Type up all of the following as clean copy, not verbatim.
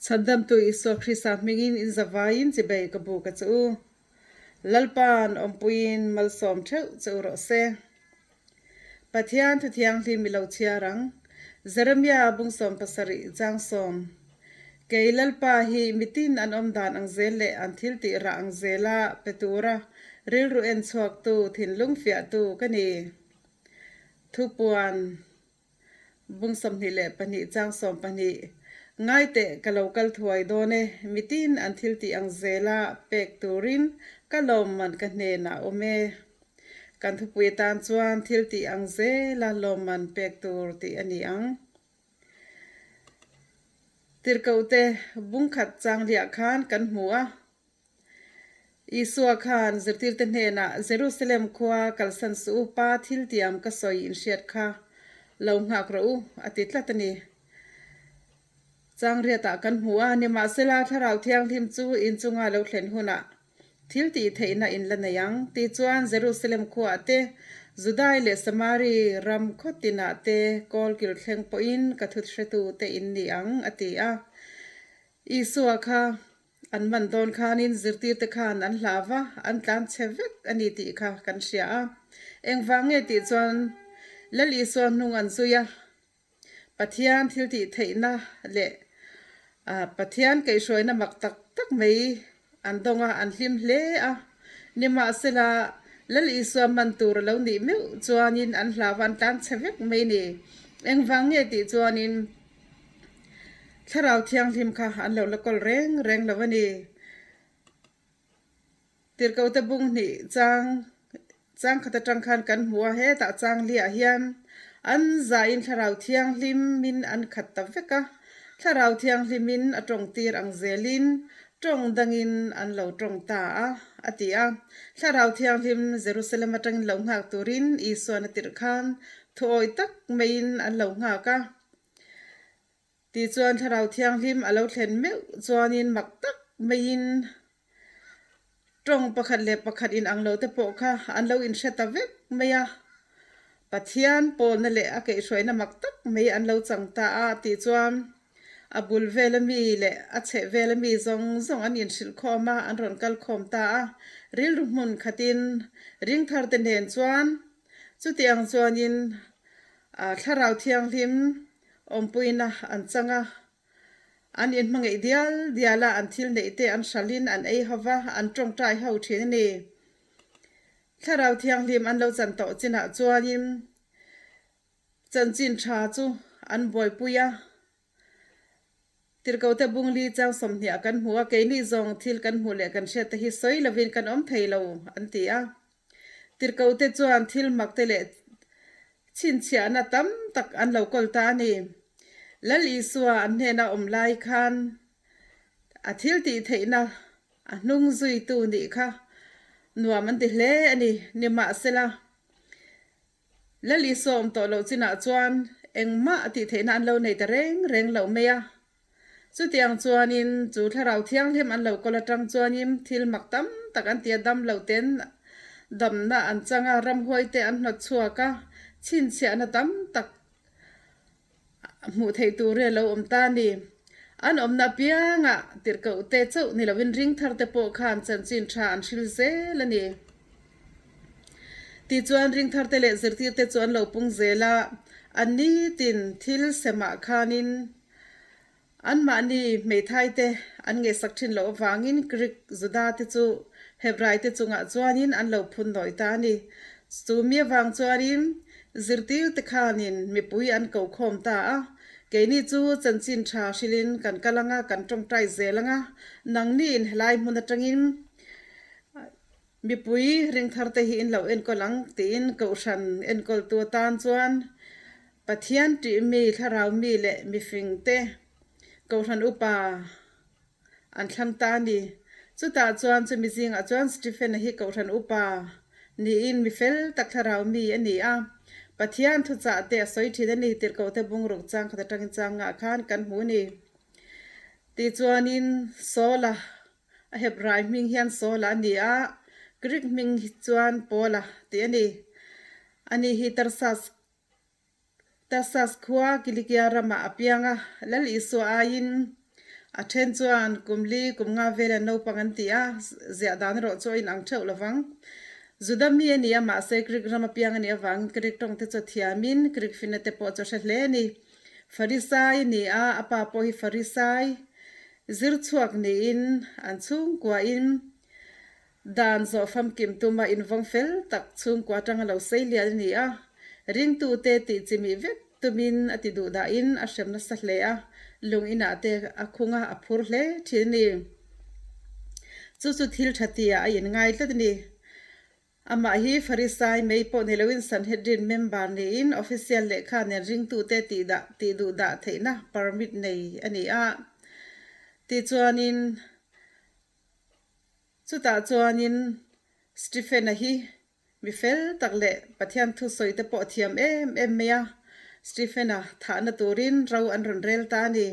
Chhandamtu Isua Krista hmingin in zavaiin chibei ka buk a che u. Lalpa'n awmpuiin malsawm theuh che u rawh se. Pathian thu thianghlim i lo chhiar ang. Jeremia bung 70 chang sawm. Kei Lalpa hi mitin an awm dan ang zel leh an thil tih rah ang zela pe tura rilru en chhuaktu, thinlung fiahtu ka ni. Thupuan. Bung 22 chang 12 Ngaiteh ka lo kal thuai dawn e, mitin an thil tih ang zela pek turin ka lawmman ka hnenah awm e. Kan thupui atan chuan thil tih ang zela lawmman pek tur tih a ni ang. Tirhkohte bung khat chang liah khan kan hmu a. Isua khan zirtirte hnenah, Jerusalem khua kalsan suh u, Pa thil tiam ka sawi inhriat kha lo nghak rawh u, a ti tlat a ni. Changriatah kan hmu a, nimahsela Thlarau Thianghlim chu inchunga lo thlen hunah thil tih theihna in la nei ang. Tichuan, Jerusalem khuaah te, Judai leh Samari ram khaw tinah te kawlkil thleng pawhin ka thuthretute in ni ang, a ti a. Isua kha An man dawn khanin zirtirte khan an hlau va, an tlan chhe vek a ni tih kha kan hria a. Engvang nge tih chuan Lal Isua hnung an zui a, Pathian thil tih theihna leh Pathian kaihhruaina mak tak tak mai an dawng a, an hlim hle a. Nimahsela, Lal Isua man tur a lo nih meuh chuanin an hlau va, an tlan chhe vek mai a ni. Engvang nge tih chuanin Thlarau Thianghlim kha an lo la kawl reng reng lo a ni. Tirhkohte bung hnih chang chang khat atang khan kan hmu a, hetah chang liah hian an zain Thlarau Thianghlimin an khat ta vek a, Thlarau Thianghlimin a tawng tir ang zelin tawng dangin an lo tawng ta a, a ti a. Thlarau Thianghlim Jerusalem atangin lo nghak turin Isuan a tirh khan thuawi tak maiin an lo nghak a. Tichuan Thlarau Thianghlim a lo thlen meuh chuanin mak tak maiin tawng pakhat leh pakhat inang lo te pawh kha an lo inhre ta vek mai a. Pathian pawlna leh a keihhruaina mak tak mai an lo chang ta a tih chuan a bul vela mi leh a chheh vela mi zawng zawng an inhrilh khawm a, an rawn kal khawm ta a. Rilru hmun khatin ringthar te nen chuan Chutiang chuanin Thlarau Thianghlim awmpuina an chang a, an inhmangaih dial dial a, an thil neih te an hralhin an ei ho va, an tawngtai ho thin a ni. Thlarau Thianghlim an lo chan tawh chinah chuanin chanchin tha chu an buaipui a, Tirhkohte bungli chang 20 ah kan hmu a, keini zawng thil kan hmuh leh kan hriat te hi sawi lovin kan awm thei lo, an ti a. Tirhkohte chuan thil mak te leh chhinchhiahna tam tak an lo kawl ta a ni. Lal Isua an hnena awm lai khan a thil tih theihna a hnung zuitu nih kha nuam an ti hle a ni. Nimahsela, Lal Isua awm tawh loh chinah chuan engmah a tih theihna an lo nei ta reng reng loh mai a. Chutiang chuanin chu Thlarau Thianghlim an lo kawl atang chuanin thil mak tam tak an ti a, dam loh ten damna an chang a, ramhuai te an hnawt chhuak a, chhinchhiahna tam tak Hmuh theih tur hi a lo awm ta a ni. An awmna apiangah tirhkoh te chauh ni lovin ring thar te pawh khan chanchin tha an hril zel a ni. Tichuan ring thar te leh zirtir te chu an lo pung zel a, an nitin thil semah khanin Anmahni hmeithai te an ngaihsak thin loh avangin Greek Juda te chu Hebrai te chungah chuanin an lo phun nawi ta a ni. Chu mi avang chuanin zirtir te khanin mipui an ko khawm ta a, keini chu chanchin tha hrilhin kan kal anga kan tawngtai zel anga, nangniin helai hmun atangin mipui ringthar te hi in lo enkawl ang tiin kohhran enkawltu atan chuan Pathian ṭih mi, thlarau mi leh mifing te Kohhran upa an thlang ta a ni. Chutah chuan chumi zingah chuan Stephen-a hi Kohhran upa niin mi fel tak thlarau mi a ni a. Pathian thuchah te a sawi ṭhin a ni tirhkohte bungruk chang khat aṭangin chang ngah khan kan hmu a ni. Tichuanin Saul-a a Hebrai hming hian Saul-a a ni a, Greek hming hi chuan Paul-a tih a ni. Ani hi Tarsas Tarsas khua Kilikia ramah a piang a, Lal Isua aiin A then chuan kum li, kum nga vela naupang an ti a, ziah dan erawh chu a inang theuh lovang. Juda mi a ni a, mahse Greek ram apiang a nih avangin Greek tawng te chu a thiamin Greek finna te pawh chu a hre hle a ni. Farisai a ni a, a pa pawh hi Farisai zir chhuak niin an chhungkuain Dan zawh famkim tuma invawng fel tak chhungkua atanga lo sei lian a ni a, ringtute tih chimih vek tumin a ti duh dahin a hrem nasa hle a, lung inah te a khung a, a phur hle thin a ni. Chu chu thil tha tia a inngai tlat a ni. Amah hi Farisai mei pawh ni loin Sanhedrin member niin official lehkha nen ringtute tih dah tih duh dah theihna permit nei a ni a. Tichuanin. Chutah chuanin Stephen-a hi mi fel tak leh Pathian thusawi te pawh a thiam em em mai a, Stephen-a thahna turin ro an rawn rel ta a ni.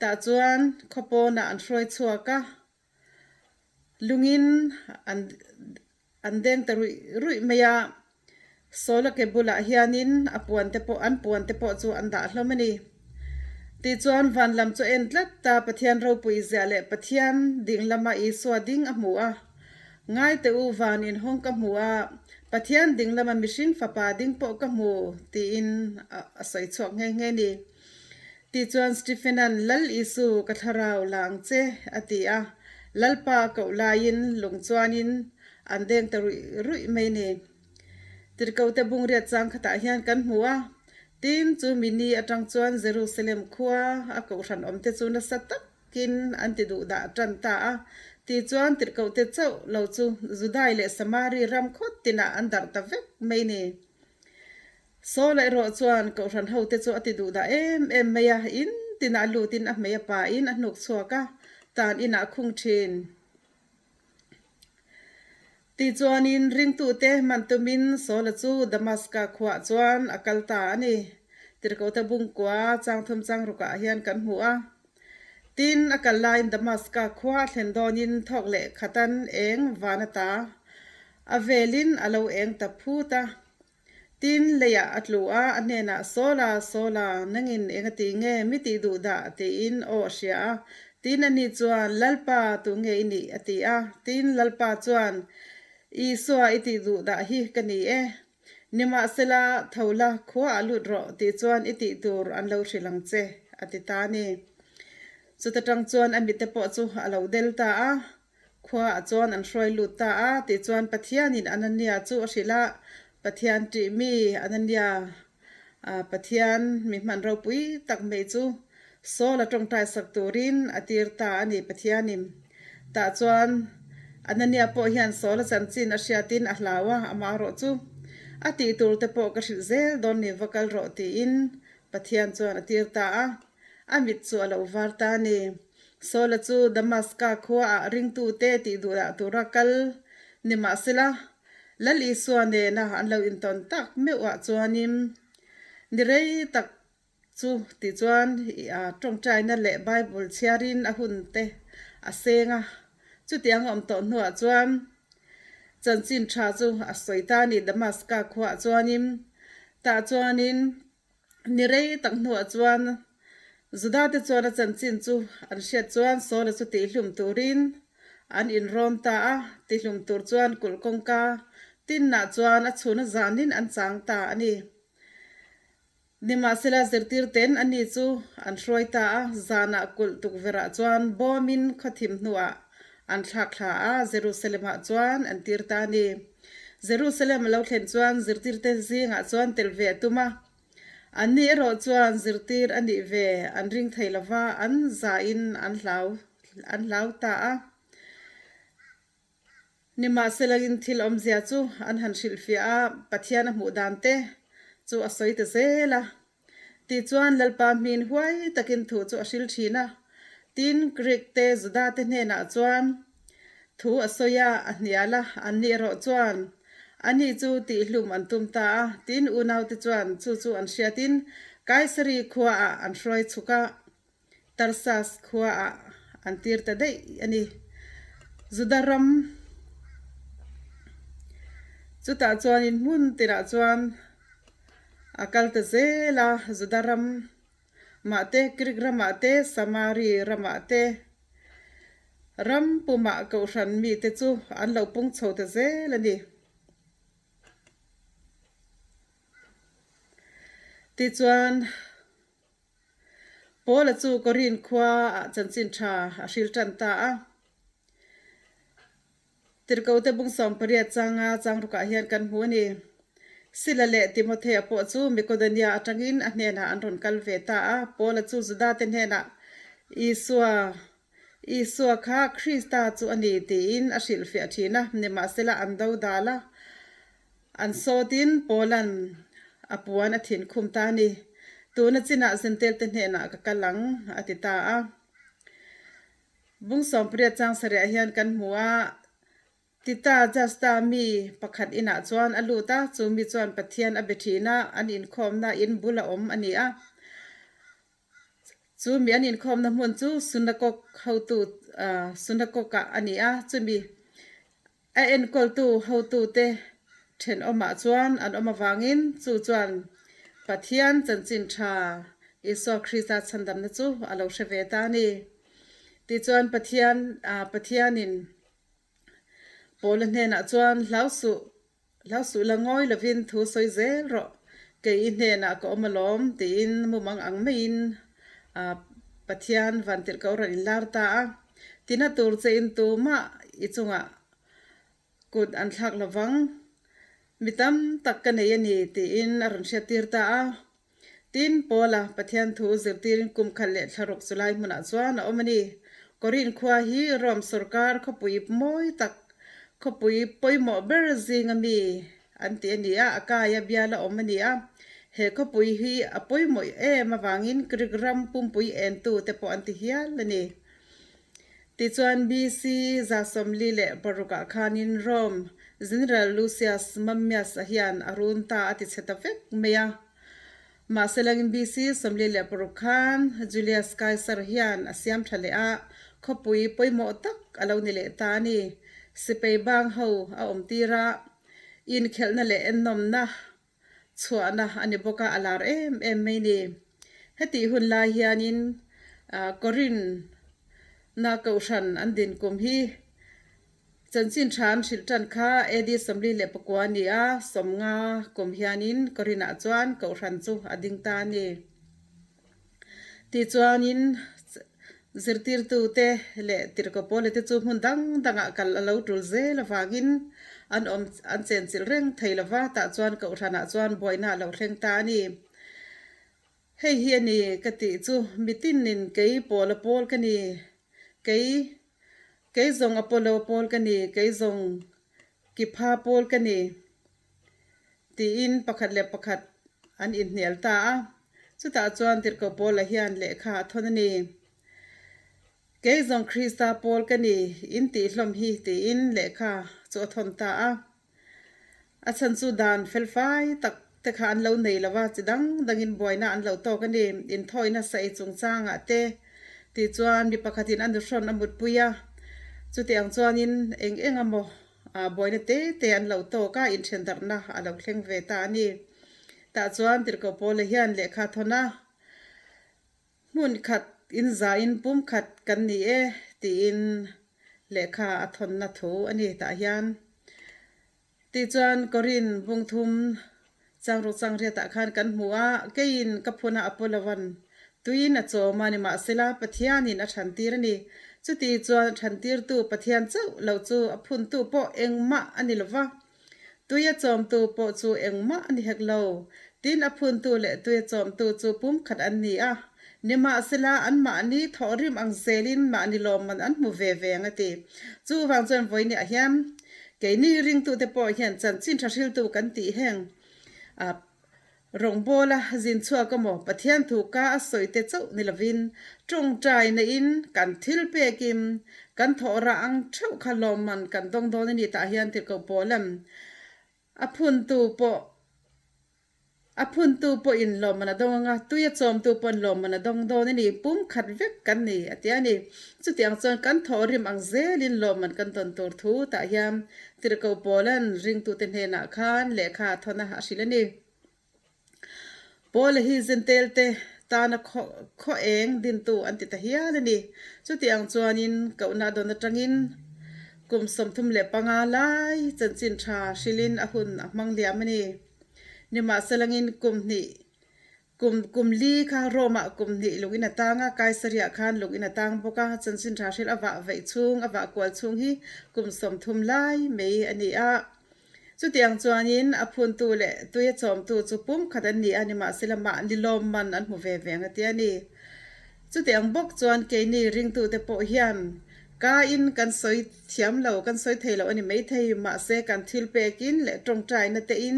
Tah chuan khawpawnah an hruai chhuak a, lungin an An deng ta ruih ruih mai a, Sawla ke bulah hianin a puan te pawh an puan te pawh chu an dah hlawm a ni. Tichuan van lam chu a en tlat ta, Pathian ropui ziah leh Pathian ding lama Isua ding a hmu a. Ngai teh u, van inhawng ka hmu a, Pathian ding lama mihring fapa ding pawh ka hmu, tiin a sawi chhuak nghe nghe a ni. Tichuan Stephen-a'n, Lal Isu, ka thlarau la ang che, a ti a. Lalpa a koh laiin lung chuanin an deng ta ruih ruih mai ni. Tirhkohte bungriat chang khatah hian kan hmu a, tin chu mi ni atang chuan Jerusalem khua a kohhran awmte chu nasa takin an ti duh dah tan ta a. Tichuan tirhkohte chauh lo chu Judai leh Samari ram khawt tinah an darh ta vek mai ni. Saul erawh chuan Kohhran hote chu a ti duh dah em em mai a, in tinah lutin a hmei a pain a hnuk chhuak a, tan inah a khung thin. Tichuanin ringtute hman tumin Saula chu Damaska khuaah chuan a kal ta a ni. Tirhkohte bungkua changthum changrukah hian kan hmu a. Tin, a kal laiin Damaska khua a thlen dawnin thawk leh khatan eng van ata a velin a lo eng ta phut a. Tin, leiah a tlu a, a hnenah, Sawla, Sawla, nangin eng a ti nge? Mi tih duh dah? tiin aw a hria a. Tin, ani chuan, Lalpa, tu nge i nih? a ti a. Tin, Lalpa chuan, Isua i tih duh dah hi ka ni e. Nimahsela, tho la, khuaah lut rawh, tih chuan i tih tur an lo hrilh ang che, a ti ta a ni. Chuta tang chuan a mite pawh chu a lo del ta a. Khuaah chuan an hruai lut ta a, tichuan Pathianin Anania chu a hrilh a, Pathian ṭih mi Anania, Pathian mi hman ropui tak mai chu Saul a ṭawngṭai sak turin a tir ta a ni Pathianin. Tah chuan Anania pawh hian Saul a chanchin a hriatin a hlau a, amah erawh chu a tih tur te pawh ka hrilh zel dawn ni va kal rawh tiin Pathian chuan a tir ta a, a mit chu a lo var ta a ni. Saula chu Damaska khuaah ringtute tih duhdah tura kal ni mahsela, Lal Isua nena an lo intawn tak meuhah chuanin ni rei tak chu tichuan tawngtaina leh Bible chhiarin a hun te a seng a. Chutiang a awm tawh hnuah chuan chanchin tha chu a sawi ta a ni Damaska khuaah chuanin tah chuanin Ni rei tak hnuah chuan Juda-te chuan a chanchin chu an hriat chuan Saula chu tihlum turin an inrawn ta a, tihlum tur chuan kulh kawngka tinah chuan a chhun a zanin an chang ta a ni. Nimahsela zirtirte'n ani chu an hruai ta a, zanah kulh tukverhah chuan bawmin khawthim hnuah an thlak thla a, Jerusalem-ah chuan an tir ta a ni. Jerusalem a lo thlen chuan zirtirte zingah chuan tel ve a tum a. Anni erawh chuan zirtir a nih ve an ring thei lo va, an zahin an hlau an hlau ta a. Nimahselain thil awmzia chu an han hrilhfiah a, Pathian a hmuh dan te chu a sawi ta zel a. Tichuan Lalpa hmin huai takin thu chu a hril thin a. Tin, Greek te, Juda te hnenah chuan thu a sawi a, a hnial a, anni erawh chuan ani chu tihhlum an tum ta a. Tin, unaute chuan chu chu an hriatin Kaisari khuaah an hruai chhuk a. Tarsas khuaah an tir ta daih a ni. Juda ram chutah chuanin hmun tirah chuan a kal ta zel a, Juda ram. Mah te, Grik ramah te, Samari ramah te, ram pumah Kohhran mite chu an lo pung chho ta zel a ni. Tichuan, Paula chu Korinth khua ah chanchin tha a hril tan ta a. Tirhkote bung 18 changa changrukah hian kan hmu a ni. Sila leh Timothea pawh chu Makedonia atangin a hnenah an rawn kal ve ta a. Paula chu Judate hnenah Isua, Isua kha Krista chu a ni tiin a hrilhfiah thin a, nimahsela an do dal a. An sawtin Paula'n a puan a thin khum ta a ni. Tuna chinah Zentelte hnenah ka kal ang, a ti ta a. Bung 18 chang sarih ah hian kan hmu a, Tita Justa mi pakhat inah chuan a lut a, chu mi chuan Pathian a be thin a, an inkhawmna in bul a awm a ni a. Chu mi an inkhawmna hmun chu Sunakok hotu Sunakok ah a ni a, chumi A enkawltu hotute thenawmah chuan an awm avangin chu chuan Pathian chanchin tha Isua Krista chhandamna chu a lo hre ve ta a ni. Tichuan Pathian Pathianin Paula hnenah chuan hlau suh, hlau suh la ngawi lovin thu sawi zel rawh, kei i hnenah ka awm alawm tiin mumang ang maiin Pathian vantirhkoh rawn inlar ta a. Tina tur che in tumah i chungah kut an thlak lovang, mi tam tak ka nei a ni tiin a rawn hriattir ta a. Tin, Paula Pathian thu zirtirin kum khat leh thlaruk chulai hmunah chuan a awm a ni. Korinth khua hi Rome sorkar khawpui mawi tak, khawpui pawimawh ber zinga mi an ti a ni a, a kaia bial a awm a ni a. He khawpui hi a pawimawh em avangin Greek ram pumpui entu te pawh an ti hial a ni. Tichuan BC 46 ah khanin Rome General Lucius Mummius a hian a run ta a ti chhe ta vek mai a. Mahse langin BC 46 khan Julius Caesar hian a siam tha leh a, khawpui pawimawh tak a lo ni leh ta a ni. Sipai bang ho a awm tir a, inkhelhna leh ennawmna chhuahna a ni bawk a, a lar em em mai ni. Hetih hun lai hianin Korinth na kohhran an din kum hi Chanchin tha an hrilh tan kha AD 49 a ni a, 50 kum hianin Korinth-ah chuan kohhran chu a ding ta a ni. Tichuanin zirtirtute leh tirhkoh pawlite te chu hmun dang dangah kal a lo tul zel avangin an awm an chenchilh reng thei lo va, tah chuan kohhranah chuan buaina a lo thleng ta a ni. Hei hi a ni ka tih chu mitinin kei Paula pawl ka ni, kei kei zawng Apollo pawl ka ni, kei zawng Kipha pawl ka ni. Tiin pakhat leh pakhat an inhnial ta a. Chutah chuan Tirhkoh Paula hian lehkha a thawn a ni. Kei zawng Krista pawl ka ni, in tih hlawm hi tiin lehkha chu a thawn ta a. A chhan chu dan felfai tak te kha an lo nei lo va, chi dang dangin buaina an lo tawk a ni. Inthawina saei chungchangah te tih chuan mi pakhatin a nuhrawn a mutpui a, chutiang chuanin eng eng emaw Buaina te te an lo tawk a, inthendarhna a lo thleng ve ta a ni. Tah chuan Tirhkoh Paula hian lehkha thawn a, Hmun khat inzain pum khat kan ni e tiin lehkha a thawnna thu a ni tah hian. Tichuan Korinth bung thum Changruk changriatah khan kan hmu a, keiin ka phun a Apollo-a'n tuiin a chawm a, nimahsela Pathianin a thantir a ni. Chuti chuan a thantirtu Pathian chauh lo chu a phuntu pawh engmah a ni lo va, tui a chawmtu pawh chu engmah a ni hek lo. Tin, a phuntu leh tui a chawmtu chu pumkhat an ni a, nimahsela anmahni thawhrim ang zelin mahni lawmman an hmu ve ve ang a ti. Chuvang chuan vawinia hian Keini ringtute pawh hian chanchin tha hriltu kan tih heng a rawngbawla zin chhuak emaw Pathian thu ka a sawi te chauh ni lovin tawngtai neihin kan thil pekin kan thawh rah ang theuh kha lawmman kan dawng dawn a ni tah hian tirhkoh Paulan a phuntu pawh A phuntu pawhin lawmman a dawng anga, tui a chawmtu pawhin lawmman a dawng dawn a ni, pum khat vek kan ni, a ti a ni. Chutiang chuan kan thawhrim ang zelin lawmman kan dawn tur thu tah hian Tirhkoh Paula'n ringtute hnenah khan lehkha a thawn a, a hrilh a ni. Paula hi Zentelte tana khaw khaw eng dintu an ti ta hial a ni. Chuti ang chuanin kohna dawn atangin kum 35 lai chanchin tha hrilhin a hun a hmang liam a ni. Nimahselangin kum hnih kum kum li kha Rome-ah kum hnih lungin a tang a, Kaisaria-ah khan lungin a tang bawk a, chanchin tha hril a vah veih chhung a vah kual chhung hi kum 30 lai mai a ni a. Chutiang chuanin a phuntu leh tuia chawmtu chu pumkhat an ni a, nimahsela mahni lawmman an hmu ve ve ang a ti a ni. Chutiang bawk chuan keini ringtute pawh hian kain kan sawi thiam lo, kan sawi thei lo a ni maithei, mahse kan thil pekin leh tawngtaina tein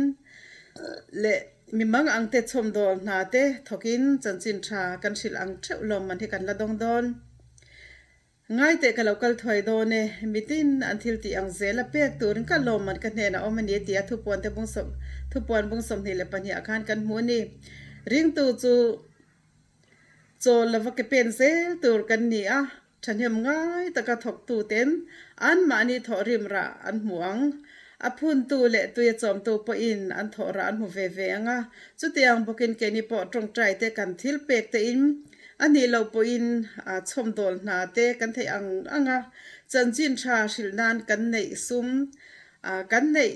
leh mimang angte chhawmdawl hna te thawkin chanchin tha kan hrilh ang theuh lawmman hi kan la dawng dawn. Ngaiteh ka lo kal thuai dawn e, mitin an thil tih ang zel a pek turin ka lawmman ka hnenah awm a ni tia thupuan te bung sawm thupuan bung 22 ah khan kan hmu a ni. Ringtu chu chawl lova ke pen zel tur kan ni a, thahnem ngai taka thawktu ten anmahni thawh rim rah an hmu ang. A phuntu leh tuia chawmtu pawhin an thawh rah an hmu ve ve ang a, chutiang bawkin keini pawh tawngtai te kan thil pek tein A nih loh pawhin chhawmdawl hna te kan theih ang ang a, chanchin tha hrilh nan kan neih sum kan neih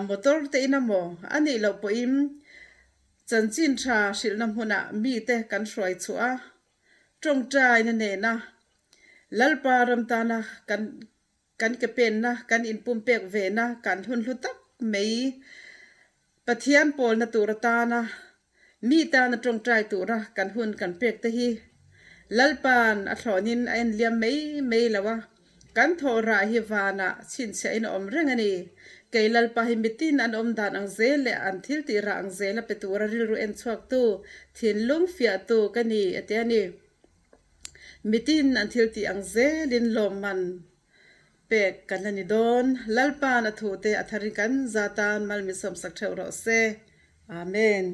motor te in amaw? A nih loh pawhin chanchin tha hrilhna hmunah mite kan hruai chhuah a, tawngtaina nena Lalpa ram tana kan Kan ke penna, kan inpumpek vena kan hun hlu tak mai Pathian pawlna tur atana mi tana tawngtai tura kan hun kan pek te hi Lalpa'n a thlawnin a enliam mai mai lo a, kan thawh rah hi vanah chhinchhiahin a awm reng a ni. Kei Lalpa hi mitin an awm dan ang zel leh an thil tih rah ang zela pe tura rilru en chhuaktu, thinlung fiahtu ka ni a ti a ni. Mitin an thil tih ang zelin lawmman pek kan la ni dawn. Lalpa'n a thute a tharin kan za tan mal min sawmsak theuh rawh se. Amen.